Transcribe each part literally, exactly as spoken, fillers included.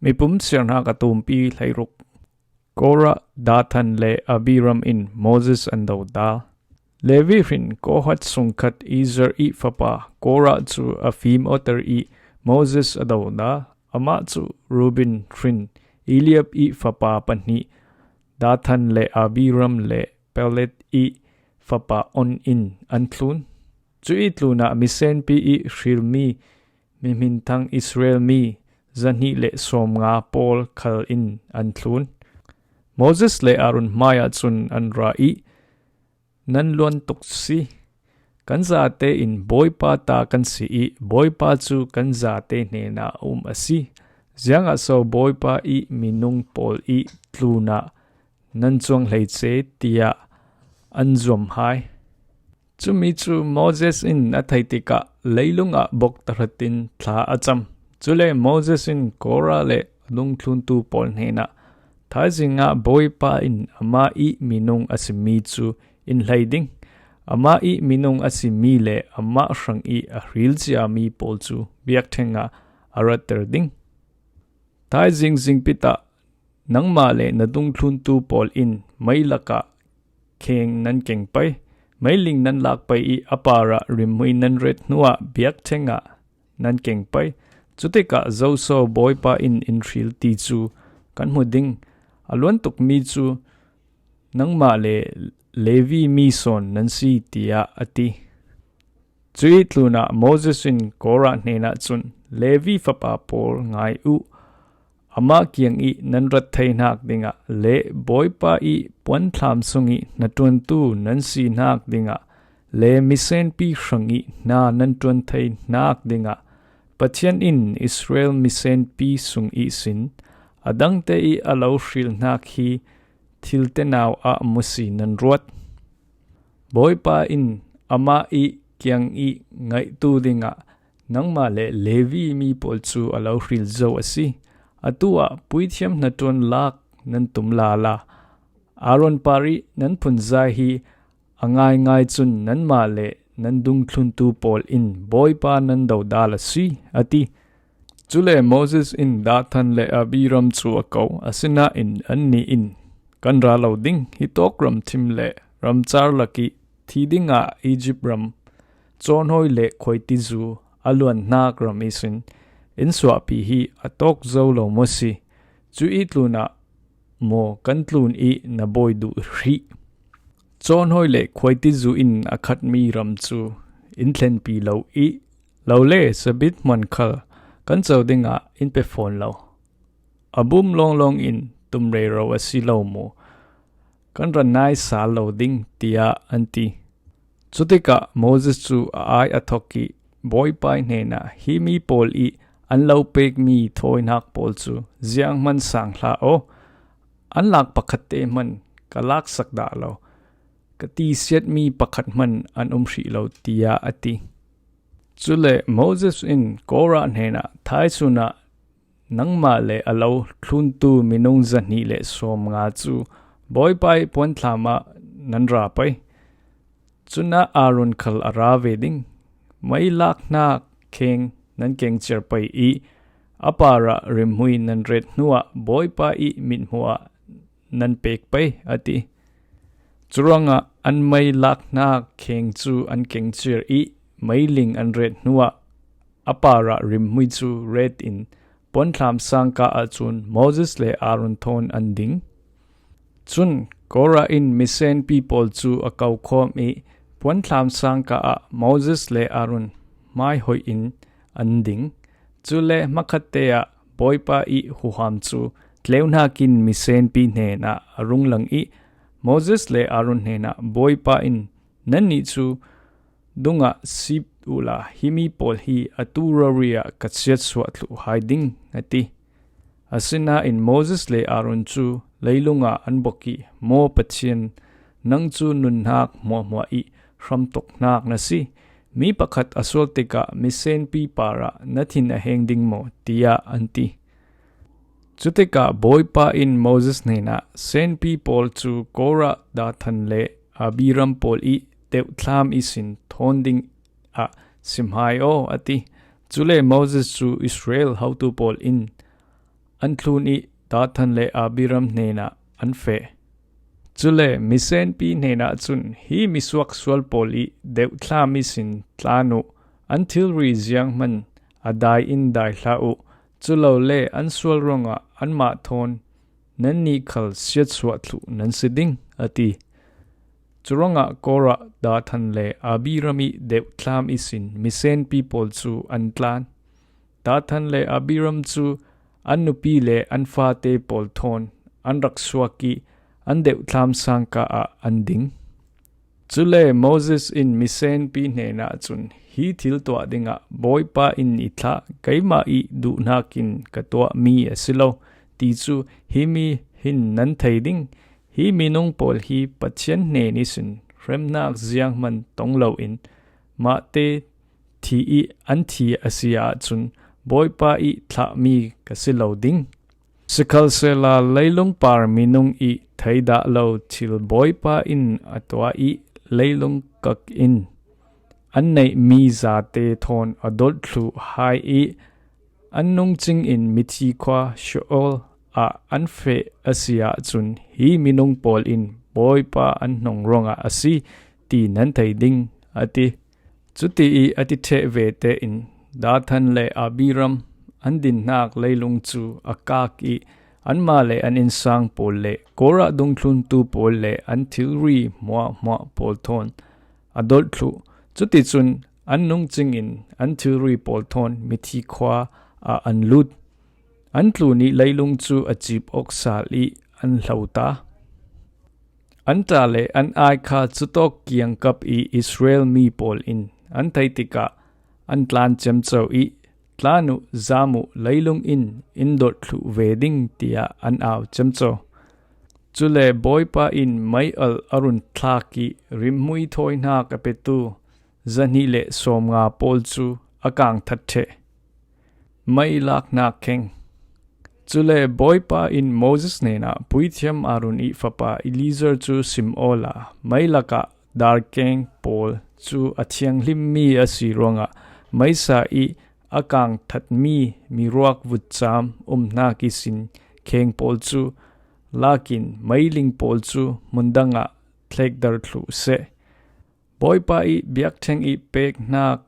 Mipum siarnak a tumpi hleiruk. Korah, Dathan le Abiram in Moses an dodal. Levi hrin Kohat sungkhat Izar i fapa Korah cu a fim awter i Moses a dodal. Amah cu Reuben hrin Eliab i fapa pahnih Dathan le Abiram le Peleth i fapa On in an thlun. Cuih tlunah misenpi i hrilmi mihminthang Israel mi zahnih le sawmnga pawl khal in an thlun. Moses le Aaron hmaiah cun an ra i, "Nan luan tuk si. Kan zate in Bawipa ta kan si i Bawipa cu kan zate hnenah a um a si. Ziangah so Bawipa i minung pawl i tlunah nan cuang hleice?" tiah an zuam hai. Cumi cu Moses in a thei tikah leilung ah bok tahratin thla a cam. Cule Moses in Korah le a dungthluntu pawl hnenah, "Thaizing ah Bawipa in amah i minung a simi cu in hlei ding. Amah i minung a simi le amah hrang i a hril ciami pawl cu biakṭheng ah a ratter ding. Thaizing zingpit ah nangmah le na dungthluntu pawl in mei lakah kheng nan keng pei. Meiling nan lak pei i a parah rimhmui nan ret hnuah biakṭheng ah nan keng pei. Cutikah zoso Bawipa in in hril ti cu kan hmu ding. A luan tukmi cu nangmah le Levi mi sawn nan si," tiah a ti. Cuih tlunah Moses in Korah hnenah cun, "Levi fapa pawl ngai uh. Amah kiang i nan rat thei hnak dingah le Bawipa i puanthlam sung i hnaṭuantu nan si hnak dingah le misenpi hrang i hna nan ṭuan thei hnak dingah Pathian in Israel misenpi sung ihsin a dangte i a lo hril hnak hi thil tenau ah musi nan ruat. Bawipa in amah i kiang i ngaihtu dingah nangmah le Levi mi pawl cu a lo hril zo a si. Atu ah puithiam hnaṭuan lak nan tum lala. Aaron par i nan phunzai hi a ngaingai cun nanmah le nan dungthluntu pawl in Bawipa nan dodal a si," a ti. Cule Moses in Dathan le Abiram cu a ko, asinain annih in, "Kan ra lo ding. Hi tawk ramthim le ramcar lak i thi dingah Izipt ram cawnhawi le khuaitizu a luanhnak ram ihsin in suahpi hi a tawk zo lo maw si? Cuih tlunah maw kan tlun i na bawi duh hrih? Cawnhawi le khuaitizu in a khatmi ram cu in thlenpi lo i, lo le sabit hman khal kan co dingah in pe fawn lo. A bum lawnglawng in tum rero a si lo maw? Kan ra nai sal lo ding," tiah an ti. Cutikah Moses cu a ai a thok i Bawipa hnenah, "Hi mi pawl i an lo pekmi thawinak pawl cu zianghman sang hlah aw. An lak pakhatte hman ka laksak dah lo, ka tisiatmi pakhat hman an um hrih lo," tiah a ti. Cule Moses in Korah hnenah, "Thaisun ah nangmah le a lo thluntu minung zahnih le sawmnga cu Bawipa i puanthlam ah nan ra pei. Cun ah Aaron khal a ra ve ding. Mei lak hnak kheng nan kengciar pei i a parah rimhmui nan ret hnuah Bawipa i mithmuh ah nan pek pei," a ti. Curuangah an mei lak hnak kheng cu an kengciar i meiling an ret hnuah a parah rimhmui cu ret in puanthlam sangka ah cun Moses le Aaron thawn an ding. Cun Korah in misenpi pawl cu a ko khawm i puanthlam sangka ah Moses le Aaron hmaihoih in an ding. Cule hmakhatte ah Bawipa i huham cu tleuhnak in misenpi hnenah a rung lang i Moses le Aaron hnenah, "Bawipa in, 'Nannih cu dungah sip uhla, hi mi pawl hi atu rori ah ka chiatsuah thluh hai ding,' a ti. Asinain Moses le Aaron cu leilung ah an bok i, 'Maw Pathian, nang cu nunnak hmuahhmuah i hramtawknak na si. Mi pakhat a sual tikah misenpi parah na thin a heng ding maw?' tiah an ti. Cutikah Bawipa in Moses hnenah, 'Senpi pawl cu Korah, Dathan le Abiram pawl i deuhthlam ihsin thawn ding ah sim hai aw,' a ti. Cule Moses cu Israel hotu pawl in an thlun ih Dathan le Abiram hnenah an feh. Cule misenpi hnenah cun, "Hi misuak sual pawl ih deuhthlam ihsin tlan uh, an thilri zianghman a dai in dai hlah uh, culole an sual ruangah anmah thawn nannih khal siatsuah thluh nan si ding," a ti. Curuangah Korah, Dathan le Abiram ih deuhthlam ihsin misenpi pawl cu an tlan. Dathan le Abiram cu an nupi le an fate pawl thawn an rak suak ih an deuhthlam sangka ah an ding. Cule Moses in misenpi hnenah cun, "Hi thil tuah dingah Bawipa in i thlah keimah ih duhnak in ka tuahmi a si lo ti cu himi hin nan thei ding. Hi minung pawl hi Pathian hnen ihsin hremnak zianghman tong loin mahte thi ih an thi a si ahcun Bawipa ih thlahmi ka si lo ding. Sikhalsehla leilung par minung ih theidah lo thil Bawipa in a tuah ih leilung kak in an neihmi zate thawn a dolh thluh hai ih an nungcing in mithi khua Sheol ah an feh a si ahcun hi minung pawl in Bawipa an hnong ruangah a si ti nan thei ding," a ti. Cuti ih a ti ṭheh ve tein Dathan le Abiram an dinnak leilung cu a kak ih anmah le an innsang pawl le Korah dungthluntu pawl le an thilri hmuahhmuah pawl thawn a dolh thluh. Cuticun an nungcing in an thilri pawl thawn mithi khua ah an lut. An tlun ih leilung cu a cip awk sal ih an hlo ta. An ṭa le an ai kha cutawk kiangkap ih Israel mi pawl in an thei tikah an tlan ciamco ih, "Tlan uh, zam uh, leilung in in dolh thluh ve ding," tiah an au ciamco. Cule Bawipa in mei-alh a run thlak ih rimhmui thawinak a petu zahnih le sawmnga pawl cu a kang that ṭheh. Mei laknak kheng. Cule Bawipa in Moses hnenah, "Puithiam Aaron ih fapa Eleazar cu sim awla mei lakah darkeng pawl cu a thianghlimmi a si ruangah meisa ih a kang thatmi miruak vutcam umhnak ihsin kheng pawl cu lakin meiling pawl cu hmundang ah thlekdar thluh seh. Bawipa ih biakṭheng ih peknak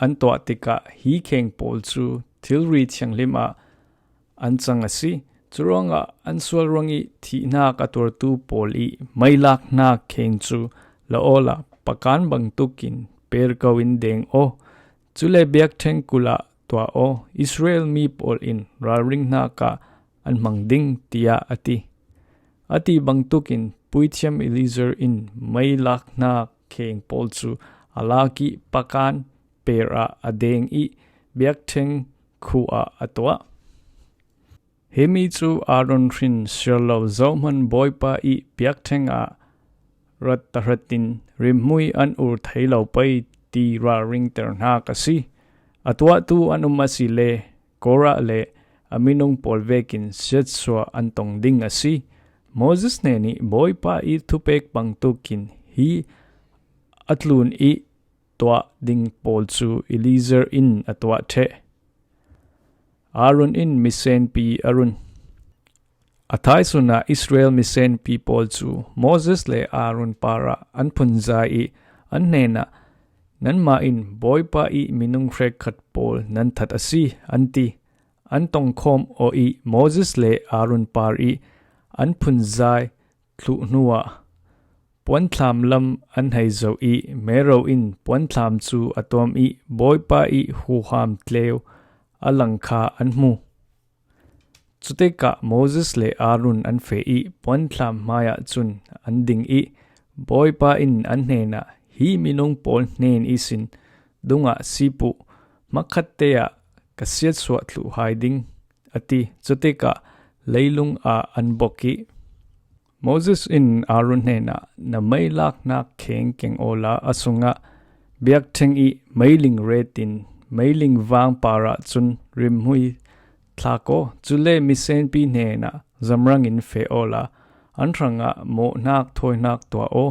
an tuah tikah hi kheng pawl cu thilri thianghlim ah an cang a si. Curuangah an sual ruangih thihnak a tuartu pawl ih mei laknak kheng cu la awla pakan bangtuk in per ko in deng aw. Cule biakṭheng kulh ah tuah aw. Israel mi pawl in ralring hnakah an hmang ding," tiah a ti. A ti bangtuk in puithiam Eleazar in mei laknak kheng pawl cu a lak ih pakan per ah a deng ih biakṭheng khuh ah a tuah. Himi cu Aaron hrin siar lo zohman Bawipa ih biakṭheng ah rat tahratin rimhmui an ur thei lo pei ti ralringterhnak a si. A tuahtu an um asile Korah le a minung pawl vekin siatsuah an tong ding a si. Moses hnenih Bawipa ih thupek bangtukin hi a tlun ih tuah ding pawl cu Eleazar in a tuah ṭheh. Aaron in misenpi a run. A thaisun ah Israel misenpi pawl cu Moses le Aaron parah an phunzai ih an hnenah, "Nanmah in Bawipa ih minung hrekkhat pawl nan that a si," an ti. An tongkhawm aw ih Moses le Aaron par ih an phunzai thluh hnuah puanthlam lam an hei zoh ih Mero in puanthlam cu a tuam ih Bawipa ih huham tleu a lang kha an hmu. Cutikah Moses le Aaron an feh ih puanthlam hmaiah cun an ding ih Bawipa in an hnenah, "Hi minung pawl hnen ihsin dungah sip uh, hmakhatte ah ka siatsuah thluh hai ding," a ti. Cutikah leilung ah an bok ih Moses in Aaron hnenah, "Na mei laknak kheng keng awla a sungah biakṭheng ih meiling retin meiling vang parah cun rimhmui thlak aw. Cule misenpi hnenah zamrang in feh awla an hrangah mawhnak thawinak tuah aw.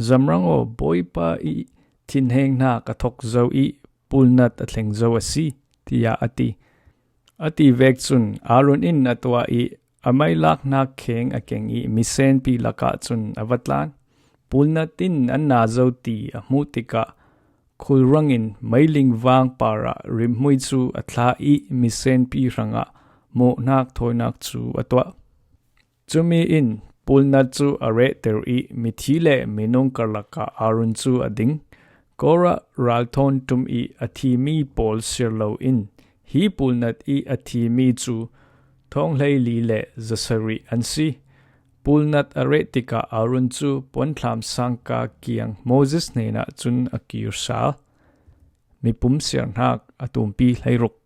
Zamrang aw, Bawipa ih thinhengnak a thok zo ih pulnat a thleng zo a si," tiah a ti. A ti vek cun Aaron in a tuah ih a meilaknak kheng a keng ih misenpi lakah cun a va tlan. Pulnat in an na zo ti a hmuh tikah khulrang in meiling vang parah rimhmui cu a thlah ih misenpi hrangah mawhnak thawinak cu a tuah. Cumi in pulnat cu a rehter ih mithi le minung karlak ah Aaron cu a ding. Korah ralthawn ṭum ih a thimi pawl siar loin hi pulnat ih a thimi cu thawng hleili le zasarih an si. Pulnat a reh tikah Aaron cu puanthlam sangka kiang Moses hnenah cun a kir sal. Mipum siarhnak a tumpi hleiruk.